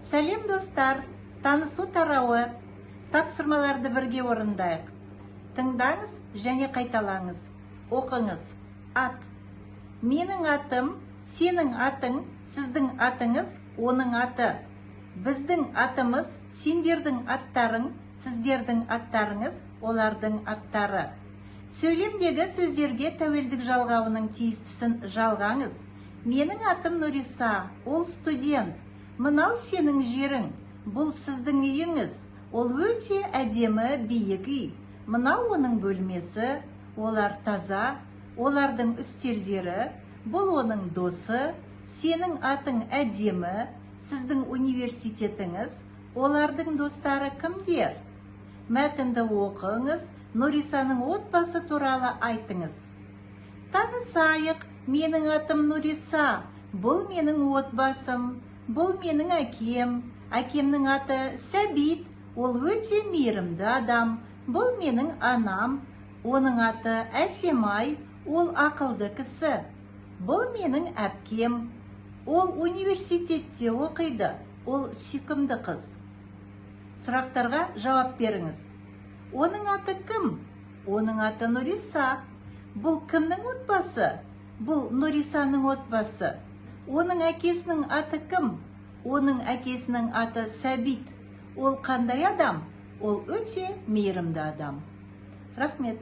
Сәлем, достар! Танысу тарауы. Тапсырмаларды бірге орындайық. Тыңдаңыз және қайталаңыз. Оқыңыз. Ат. Менің атым, сенің атың, сіздің атыңыз, оның аты. Біздің атымыз, сендердің аттарың, сіздердің аттарыңыз, олардың аттары. Сөйлемдегі сөздерге тәуелдік жалғауының тиістісін жалғаңыз. Менің атым Нуриса, ол студент. Мынау сенің жерің, бұл сіздің үйіңіз. Ол өте әдемі, биік үй. Мынау оның бөлмесі, олар таза, олардың үстелдері, бұл оның досы, сенің атың әдемі, сіздің университетіңіз, олардың достары кімдер? Мәтінді оқыңыз, Нурисаның отбасы туралы айтыңыз. Танысайық, менің атым Нуриса, бұл менің отбасым, бұл менің әкем, әкемнің аты Сәбит, ол өте мейірімді адам, бұл менің анам, оның аты Әсемай, ол ақылды кісі. Бұл менің әпкем, ол университетте оқиды, ол сүйкімді қыз. Сұрақтарға жауап беріңіз. Оның аты кім? Оның аты Нуриса. Бұл кімнің отбасы? Бұл Нурисаның отбасы. Оның әкесінің аты кім? Оның әкесінің аты Сәбит. Ол қандай адам? Ол өте мейірімді адам. Рахмет.